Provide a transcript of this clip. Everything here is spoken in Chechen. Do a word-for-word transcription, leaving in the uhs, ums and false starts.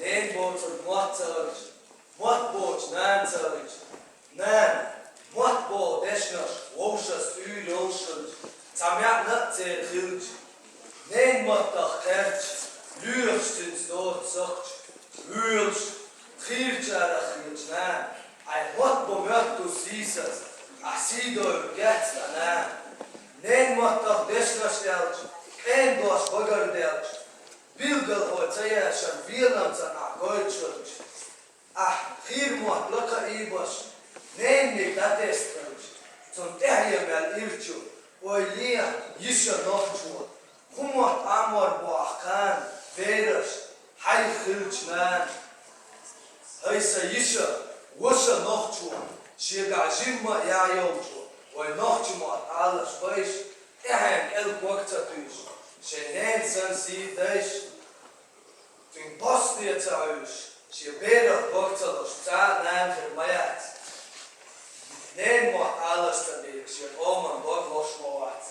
Ненан боцург мотт ца хилча, мотт боцург нана ца хилча, нана, мотт боху дешнаш вовшашца уьйр йолуш хилча, цхьа маьӀна а церан хилча, ненан маттах кхаьрча, лоьхуш цуьнца доцу сахча, воьлуш, хийрачарах хилча, нана, хьайн мотт бо моьтту сийсаза, ахь сий дойур гецна, нана. Ненан маттах дешнаш аьлча, къен дош багарделча, билгалхой ца ешан велам ца нахь гойтуш хилча, ахь хийра мотт лакха ийбаш, ненаниг дӀатесна хилча, цунна тӀаьхье мел ирчу, ойла е, йиша нохчо, хӀун мотт Ӏамор боху кхана бераш, хьайх хилча, нана. ХӀай сан йиша, ваша нохчо, шегахь жимма а яа йолчо, вай нохча мотт Ӏалаш байш, тӀаьхьенна кӀел ког ца туьйш, шайн ненан санна сий дайш, цуьнга посте ца Ӏуьйсуш, шен берах дог ца луш, цхьа а нана хир ма яц. Ненан мотт Ӏалаш ца бийриг шен къоман дог луш ма вац.